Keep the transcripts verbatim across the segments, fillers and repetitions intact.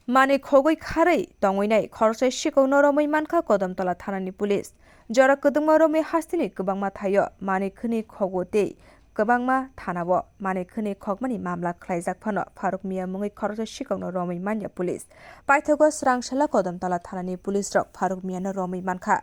Manwi khogwi kharwi tongwinai khoroksa sikokno romwi mankha Kodomtola thanani police. Jora kwdwngma romwi hasteni kwbangma thaio manwi khwnwi khogo tei kwbangma thanao manwi khwnwi khokmani mamla khlaijak phano Faruk Mia mungwi khoroksa sikokno romwi manya police. Paithago swrang salo Kodomtola thanani police rok Faruk Miano romwi mankha.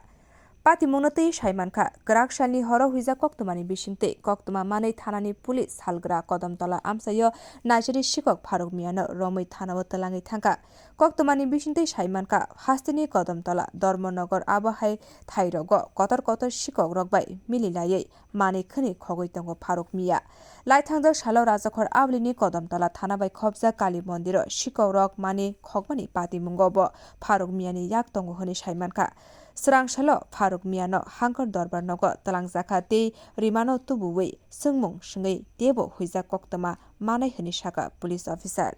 Patimungno twi sai mankha, kwrak salni horo huijak koktwmani bisingtwi koktwma manwi thanani police salgra Kodomtola amchaio naisari sikok Faruk Miano romwi thanao twlangwi thangkha. Koktwmani bisingtwi sai mankha, hasteni Kodomtola, Dharmanagar abo hai thairogo kotor kotor sikokrok bai mililaiwi manwi khwnwi khogwi tongo Faruk Mia. Laithangjak salo Rajakhor Ablini Kodomtola thana bai khopjak Kali Mondiro sikokrok manwi khokmani patimungo bo Faruk Miani yak tongo hwnwi sai mankha. Swrang salo Faruk Miano Hangkor Dorbar nogo twlangjakha tei rimano tubuwi swngmung swngwi teibo huijak koktwma manai hwnwi sakha police officer.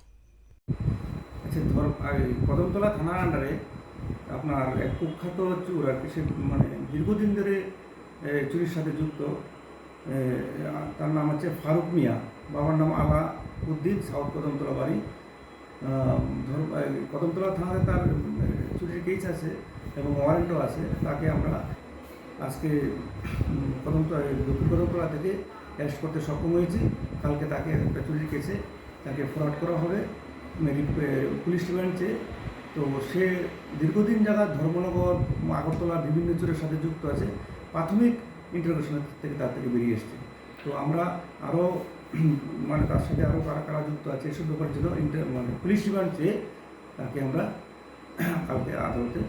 আচ্ছা, ধর, এই কদমতলা থানার আন্ডারে আপনার এক কুখ্যাত চোর আর কি, সে মানে দীর্ঘদিন ধরে, এ, চুরির সাথে যুক্ত। এ, তার নাম হচ্ছে ফারুক মিয়া, বাবার নাম আলাউদ্দিন, সাউথ কদমতলা বাড়ি। আহ, ধর-, এই কদমতলা থানাতে তার, এ, চুরির কেস আছে এবং ওয়ারেন্টও আছে। তাকে আমরা আজকে, উম, কদমতলা, এই দক্ষিণ কদমতলা থেকে অ্যারেস্ট করতে সক্ষম হয়েছি। কালকে তাকে একটা চুরির কেসে তাকে ফরওয়ার্ড করা হবে মেরি-, এ, পুলিশ রিমান্ড চেয়ে। তো সে দীর্ঘদিন যাবৎ ধর্মনগর, আগরতলা বিভিন্ন চোরের সাথে যুক্ত আছে। প্রাথমিক ইন্টারোগেশন থেকে তার থেকে বেরিয়ে এসছে। তো আমরা আরও, মানে, তার সাথে আরও কারা কারা যুক্ত আছে, এসব ব্যাপারে জন্য ইন্টার-, মানে, পুলিশ রিমান্ড চেয়ে তাকে আমরা কালকে আদালতে